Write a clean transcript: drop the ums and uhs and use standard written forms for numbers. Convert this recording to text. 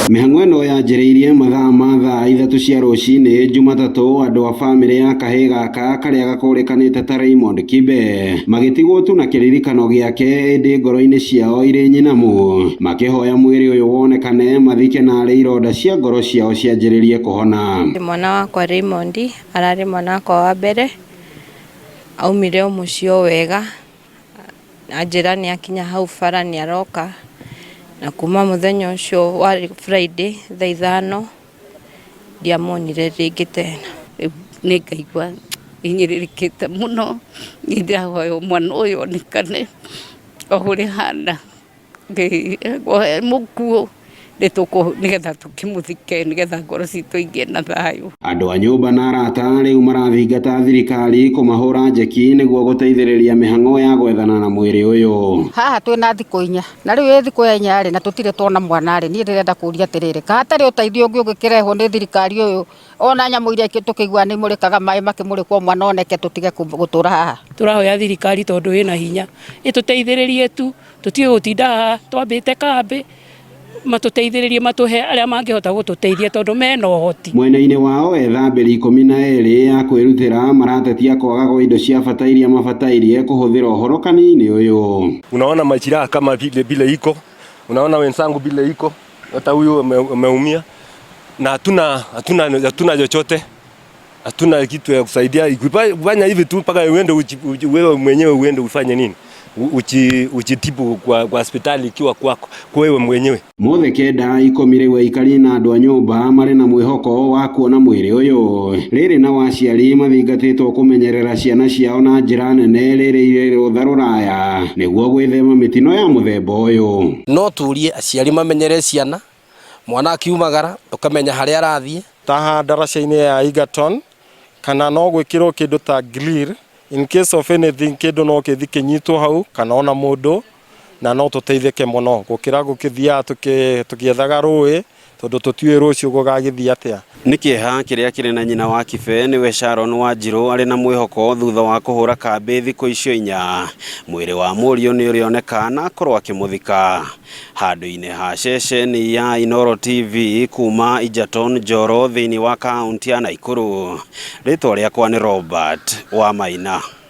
Mĩhang'o ĩno yanjĩrĩirie mathaa ma thaa 3 cia rũcinĩ Jumatatũ andũ a bamĩrĩ ya kahĩĩ gaka karĩa gakũrĩkanĩte ta Raymond Kibe magĩtigwo tu na kĩririkano gĩake ĩndĩ ngoro-inĩ ciao irĩ nyinamu makĩhoya mwĩrĩ ũyũ wonekane mathike narĩ ironda cia ngoro ciao cianjĩrĩrie kũhona. Mwana wakwa Raymond ararĩ mwana wakwa wa mbere, aumire o mũciĩ o wega, anjĩra nĩ akinya hau bara nĩ aroka, na kuma mũthenya ũcio warĩ Friday thaa 5 ndiamuonire rĩngĩ tena. Rĩu nĩ ngaigua hinyĩrĩrĩkĩte mũno, niĩ ndĩrahoya mwana ũyũ onekane o ũrĩa ahana, mũkuũ nĩgetha tũkĩmũthike nĩgetha ngoro citũ igĩe na thayũ. Andũ a nyũmba na arata rĩu marathingata thirikari kũmahũra njeki nĩguo gũteithĩrĩria mĩhang'o ya gwethana na mwĩrĩ ũyũ. Haha twĩna thikũ 4 na rĩu ĩ thikũ ya 4 rĩ, na tũtirĩ tuona mwana rĩ, niĩ ndĩrenda kũria atĩrĩrĩ, ka hatarĩ ũteithio ũngĩ ũngĩkĩrehwo nĩ thirikari ũyũ, ona nyamũ iria tũkĩiguaga nĩ imũrĩkaga maĩ makĩmũrĩkwo mwana oneke tũtige gũtũra haha. Tũrahoya thirikari tondũ ĩna hinya ĩtũteithĩrĩrie tu, tũtige gũtinda haha twambĩte kambĩ, matũteithĩrĩrie matũhe arĩa mangĩhota gũtũteithia tondũ mena ũhoti. Mwena-inĩ wao ethambĩri 12 a kwĩrutĩra maratetia kwaga gwa indo cia bata iria mabatairie kũhũthĩra ũhorokani-inĩ ũyũ. Unaona majiraha kama vile vile iko, unaona wenzangu vile iko, hata huyu ameumia na hatuna chochote, hatuna kitu ya kusaidia. Kufanya hivi tu mpaka uende wewe mwenyewe uende ufanye nini, ujitibu kwa hospitali ikiwa kwako kwa wewe mwenyewe. Mothe kenda ikũmi rĩu aikari na andũ a nyũmba marĩ na mwĩhoko wa kuona mwĩrĩ ũyũ. Rĩrĩ na aciari mathingatĩtwo kũmenyerera ciana ciao na njĩra nene rĩrĩ irĩ rũtha rũraya nĩguo gwĩthema mĩtino ya mũthemba ũyũ. No turie aciari mamenyere ciana, mwana akiumagara ũkamenya harĩa arathiĩ. Ta ndaraca-inĩ ya Egerton, kana no gwĩkĩrwo kĩndũ ta grill in case of anything, kĩndũ no kĩthi kĩnyitwo hau kana ona mũndũ, na no tũteithĩke mũno gũkĩra gũkĩthiaga tũkĩethaga rũĩ, tondũ tũtiũĩ rũciũ gũgagĩthiĩ atĩa. Nĩ kĩeha kĩrĩa kĩrĩ na nyina wa Kibe nĩwe Sharon Wanjirũ arĩ na mwĩhoko thutha wa kũhũra kambĩ thikũ icio 4 mwĩrĩ wa mũriũ nĩ ũrĩoneka na akorwo akĩmũthika handũ-inĩ ha ceceni ya Inooro TV kuma Egerton Njoro thĩinĩ wa kaunti ya Nakuru. Rĩtwa rĩakwa nĩ Robert Wamaina.